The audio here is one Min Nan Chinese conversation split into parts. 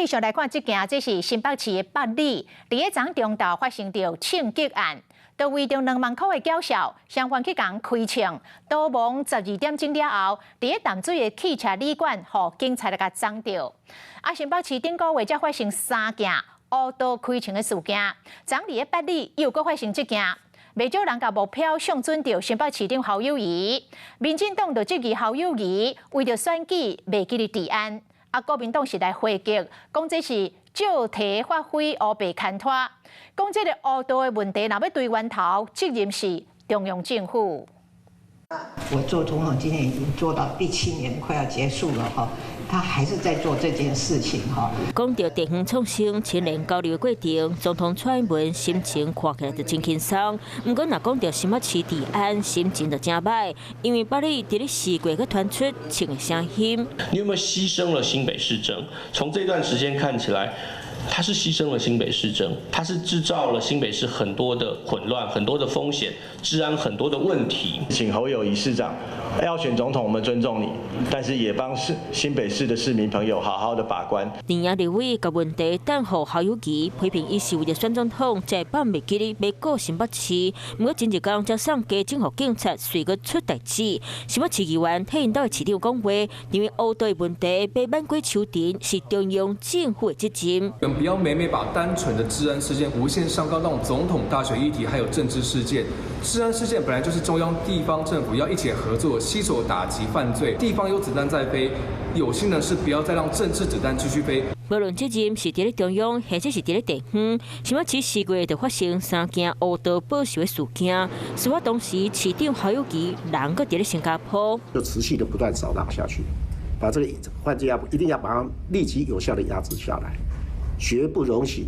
續來看這件，這是新北市的八里，佇咧昨中晝發生著槍擊案，就為著2萬箍的繳數，嫌犯去共開槍，刀亡12點鐘了後，佇咧淡水的汽車旅館，予警察來共摠著。啊，新北市頂個月才發生三件烏刀開槍的事件，昨佇咧八里又閣發生這件。袂少人共目標相準著新北市長侯友宜，民進黨就質疑侯友宜為著選舉袂記得治安。啊，國民黨是來回擊，講這是借題發揮，烏白牽拖。講這個烏刀的問題，若欲追源頭，責任是中央政府。我做總統今年已經做到第七年，快要結束了哈，他還是在做這件事情哈。講到地方創生青年交流的過程，總統蔡英文心情看起來就真輕鬆。毋過，若講到新北市治安，心情就真䆀，因為八里佇咧4月閣傳出槍的聲音。你有沒有犧牲了新北市政？從這段時間看起來，他是犧牲了新北市政，他是製造了新北市很多的混亂、很多的風險、治安很多的問題。請侯友宜市長要選總統，我們尊重你，但是也幫市新北市的市民朋友好好的把關。電影立委共問題彈予侯友宜，批評伊是為著選總統，才會放袂記得欲顧新北市。毋過前一工才送家政予警察，隨閣出代誌。新北市議員替𪜶兜的市長講話，認為烏刀問題欲挽過秋田是中央政府的責任。不要每每把單純的治安事件無限上綱到總統大選議題，還有政治事件。治安事件本來就是中央地方政府要一起合作，攜手打擊犯罪。地方有子彈在飛，有心人士不要再讓政治子彈繼續飛。無論責任是佇咧中央，或者是佇咧地方，新北市4月就發生三件烏刀報仇的事件。事發當時，市長侯友宜人閣佇咧新加坡，就持續的不斷掃蕩下去，把這個犯罪要一定要把它立即有效的壓制下來，絕不容許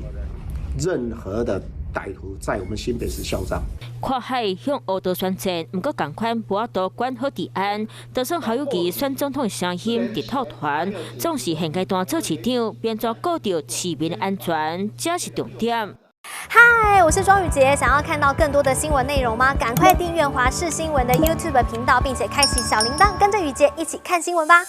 任何的歹徒在我們新北市囂張。跨海向烏刀宣戰，毋過仝款無法度管好治安，就算侯友宜選總統的聲音直透傳，總是現階段做市長，欲按怎顧著市民的安全，才是重點。嗨，我是莊宇潔，想要看到更多的新聞內容嗎？趕快訂閱華視新聞的 YouTube 頻道，並且開啟小鈴鐺，跟着宇潔一起看新聞吧。